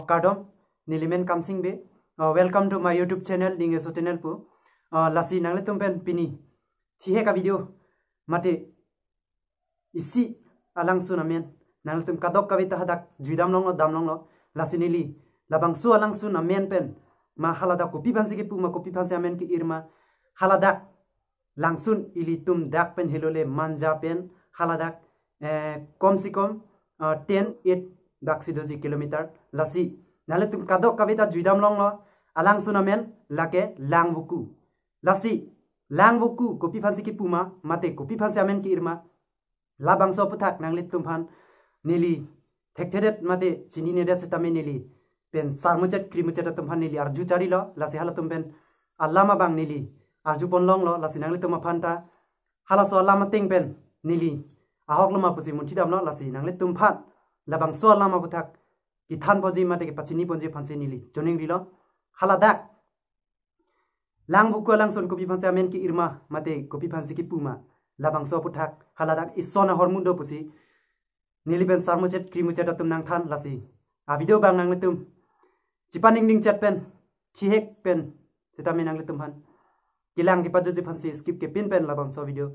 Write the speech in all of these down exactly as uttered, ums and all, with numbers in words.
Kardom, neli men Kamsing Bey. Uh, welcome to my YouTube channel, Ding Eso channel pu. Uh, lasi nanglitum pen pini thihek a-video mate isi alangsun amen nanglitum kadokave ta hadak juidam longlo, dam longlo. Lasi neli labangso alangsun amen pen ma haladak kopi aphansi kepu ma, kopi aphansi amen ke-ir ma, haladak langsun ilitum dak pen helole Manja pen haladak, eh, kom si kom, ah, ten, eight dak si doji kilometer. Lasi nanglitum kadokave ta juidam longlo, alangsun amen lake Langvoku. Lasi Langvoku kopi aphansi kepu ma mate kopi aphansi amen ke-ir ma, labangso aphuthak nanglitum aphan neli thekthedet mate chininedet setame neli pen sarmuchet krimuchet atum aphan neli arju charilo. Lasi halatum pen alam abang neli arjupon longlo. Lasi nanglitum aphan ta halaso alam ateng pen neli ahok lo ma pusi munthidamlo. Lasi nanglitum aphan labangso alam aphuthak kethan ponji mate kepachini ponji aphansi neli choningrilo. Haladak Langvoku alangsun kopi aphansi amen ke-ir ma mate kopi aphansi kepu ma, labangso aphuthak haladak ison ahormu do pusi neli pen sarmuchet krimuchet atum nangthan. Lasi a-video abang nanglitum chepaningding chet pen, thihek pen setame nanglitum aphan kelang kepajutji aphansi skip kepin pen labangso video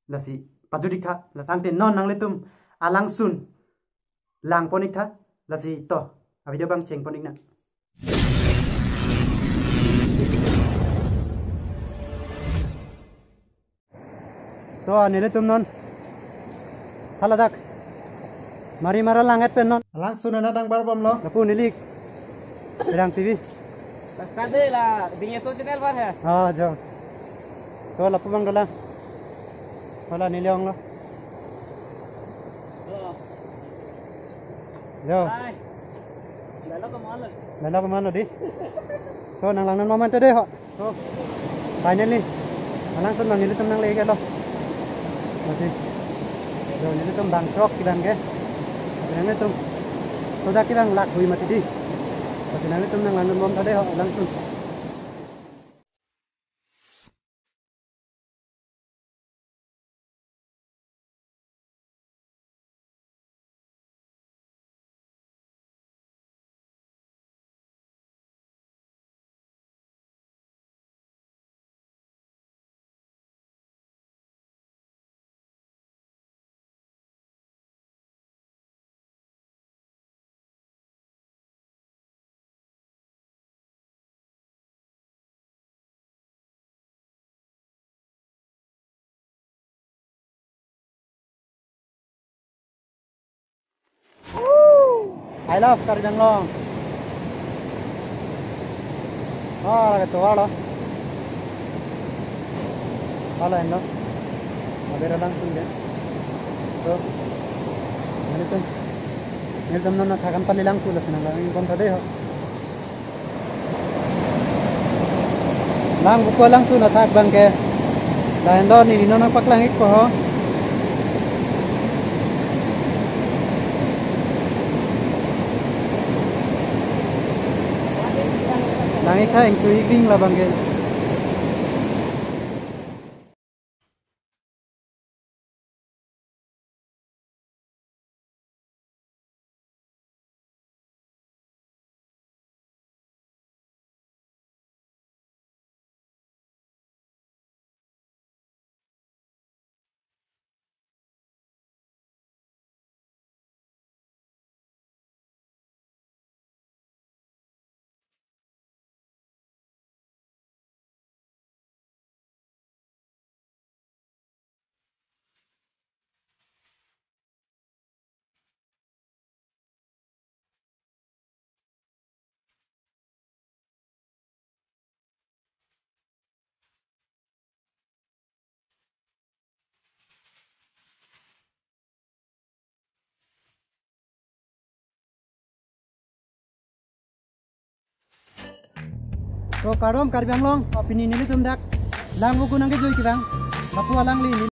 lasi pajut ik tha. Lasi tangte non nanglitum alangsun langpon ik tha. Lasi to a-video abang chengpon ik nang. So, ah, nelitum non haladak Marimara lang-et pen non. Langsun anat angbarbomlo. Lapu neli Rang T V. Kade la Ding Eso channel aphan he. Ah, jo. So, lapu abang dolang. Hala neli onglo. Yo. Hai. Lalo kemana? Lalo kemana di? So, nang langnon momen to dei ho. So, finally, alangsun abang nelitum nangle iklo. Lasi, so nelitum bang trok kelang ke. Lasi nanglitum soda kelang lak hui mati di. Lasi nanglitum nang langnon bom to dei ho, alangsun. I love Karbi Anglong. Ah, lake tovar lo. Hala henlo. Aber alangsun ke. So, nelitum, nelitum non thakthak pali lang pulo senang lang ingkon tadi ho. Langvoku alangsun athak abang ke. Lahenlo neli non nangpaklang ik po ho. Lang ik tha ingtui ik ding labang ke. So, kardom Karbi Anglong, pini nelitum dak Langvoku nangkejui kevang, lapu alangli.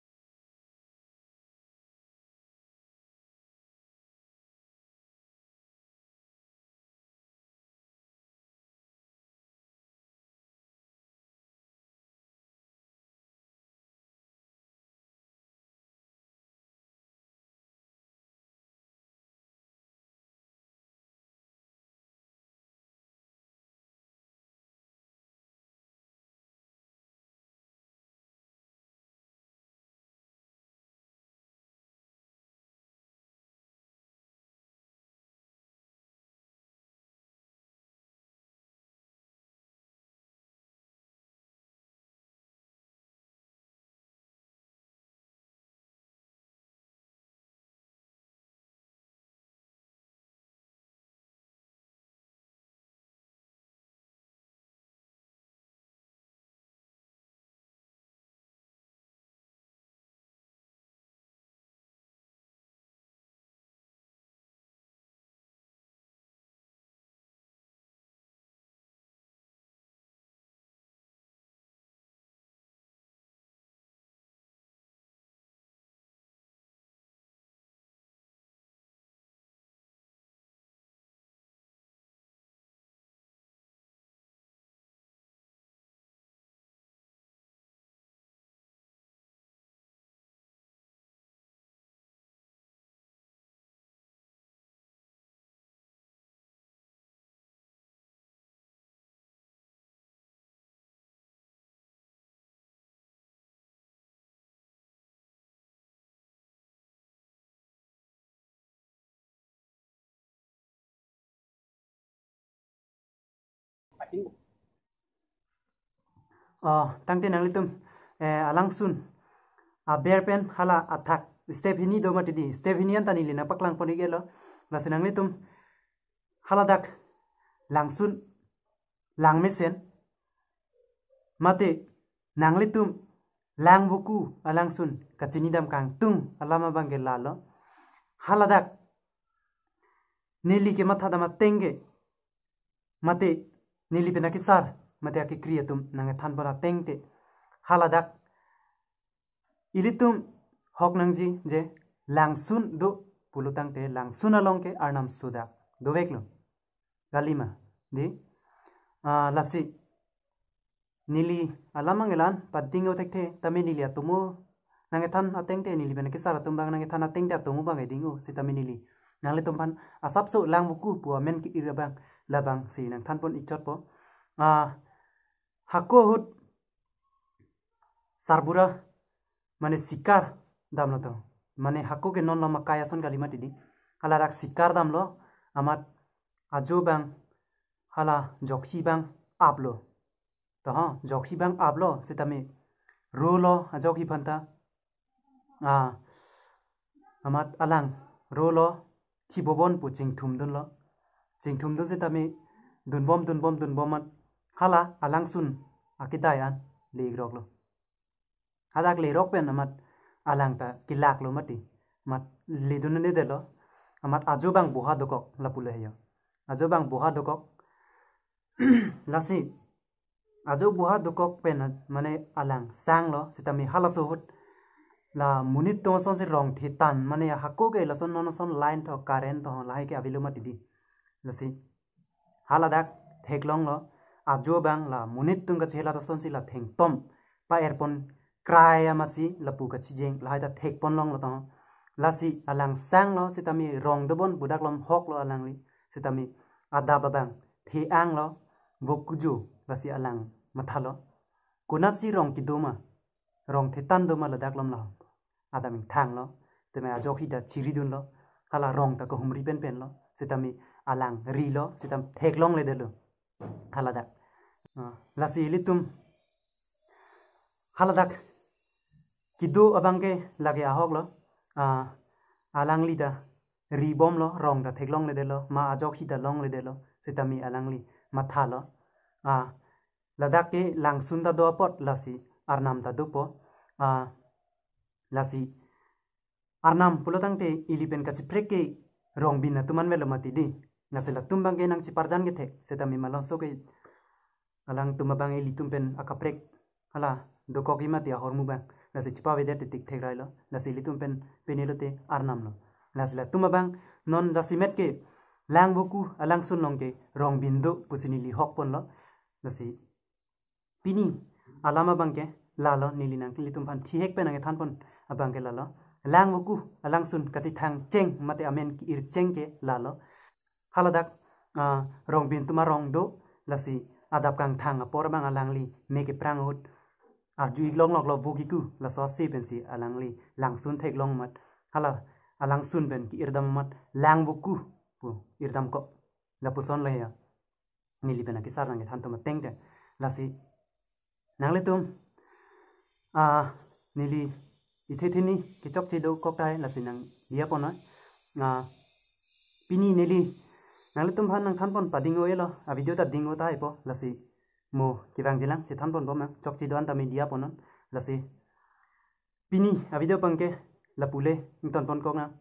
Oh, tangte nanglitum, eh, alangsun aber pen hala athak step hini do mati di, step hini anta neli nangpaklang pon iklo. Lasi nanglitum haladak langsun, langmesen, mate nanglitum langvoku alangsun kachinidam kangtung alam abangke lalo. Haladak neli kemathadam ateng ke, mate neli pen akesar, mate akekri atum nangkethan pon ateng te, haladak ilitum hok nangji je langsun do pulo tangte langsun along ke Arnam sodak doveklo. Galima di, ah, lasi neli alam angelan pading othekthe tame neli atomo nangkethan ateng te, neli pen akesar atum abang nangkethan ateng te atomo abang eding o, sitame neli nanglitum aphan asapso langvoku pu amen ke-ir abang labangsi nangthan pon ikchotpo. Ah, hako ahut sarbura mane sikar damlo to. Mane hako ke non lo makai ason kali mati di. Haladak sikar damlo, amat ajo abang hala jokhi abang aplo. To ho, jokhi abang aplo sitame rolo ajokhi aphanta. Ah, amat alang rolo, thibobon pu chingthum dunlo. Chingthum dun sitame dunbom, dunbom, dunbom amat hala alangsun akedai an leroklo. Hadak lerok pen amat alang ta kelaklo mati. Amat ledun ne delo. Amat ajo abang boha dokok lapu le heyo. Ajo abang boha dokok. Lasi ajo boha dokok pen mane alang sanglo, sitame halaso ahut la monit atum asonsi rong thetan, mane hako ke lason non ason line to current to lahai ke avelo mati di. Lasi haladak theklonglo, ajo abang la monit atum kachelat asonsi la thengtom pa-er pon krai amatsi lapu kachijeng lahai ta thekpon longlo to. Lasi alang sanglo sitame rong dobon pu dak lom hoklo alangli, sitame adap abang the-anglo, voku jo, lasi alang mathalo, konatsi rong kedo ma, rong thetan do ma ladak lom la. Adam ingthanglo, tame ajokhi ta chiridunlo, hala rong ta kahumri penpenlo, sitame alang rilo, sitame theklongledetlo. Haladak. Ah, lasi ilitum haladak kedo abangke lake ahoklo. Ah, alangli ta ribomlo, rong ta theklongledetlo, ma ajokhi ta longledetlo, sitame alangli mathalo. Ah, ladak ke langsun ta do apot lasi Arnam ta dopo. Ah, lasi Arnam pulo tangte ili pen kachiprek ke rongbin atum anvetlo mati di. Lasi latum abangke nangchiparjan kethek, sitame malomso ke alangtum abang ilitum pen akaprek hala dokok imati ahormu abang. Lasi chipavedet tik thek railo. Lasi ilitum pen pine lote Arnam lo. Lasi latum abang non jasemet ke langvoku alangsun along ke rongbin do pusi neli hokponlo. Lasi pini alam abangke lalo, neli nanglitum aphan thihek pen nangkethanpon abangke lalo. Langvoku alangsun kachethang cheng mate amen ke-ir cheng ke lalo. Haladak, ah, rongbin atum arong do, lasi adap kangthang apor abang alangli me keprang ahut arju iklong loklo, voku, laso ase pensi alangli langsun theklong amat hala alangsun pen ke-irdam amat langvoku pu irdamkok. Lapuson le ya. Neli pen akesar nangkethan atum ateng te. Lasi nanglitum, ah, neli ithe theni kechokche dokok tahai, lasi nangdiya ponnoi. Ah, pini neli nanglitum aphan nangthanpon pading-o-elo, a video ta ding-o tahaipo, lasi mo kevangjilang si thanponbom nang, chokche do-an ta me diya ponnon. Lasi pini a video abangke lapu le ingtonponkok nang.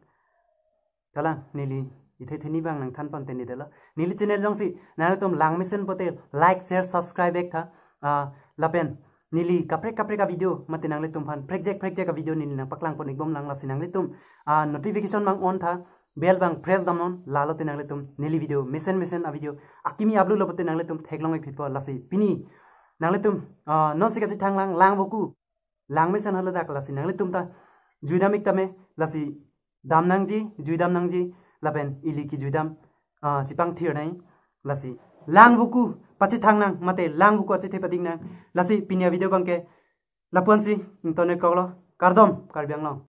Kalang, neli ithe theni abang nangthanpon tenedetlo. Neli channel jongsi nanglitum langmesen pote like, share, subscribe-ek tha. Ah, lapen neli kaprek kaprek a video mate nanglitum aphan prekjak prekjak a video neli nangpaklangpon-ikbom lang, lasi nanglitum, ah, notification abang on tha, bell abang press damnon, lalote nanglitum neli video mesen mesen a video akimi upload lo pote nanglitum theklong-ik phitpo. Lasi pini nanglitum, ah, nonsi kachethang lang, langvoku langmesen haladak, lasi nanglitum ta juidam-ik tame, lasi dam nangji, juidam nangji, lapen ili kejuidam, ah, chepangthir nai, lasi langvoku pachethang nang mate langvoku achethe pading nang. Lasi pini a video abangke lapu-ansi ington-ikkoklo. Kardom Karbi Anglong.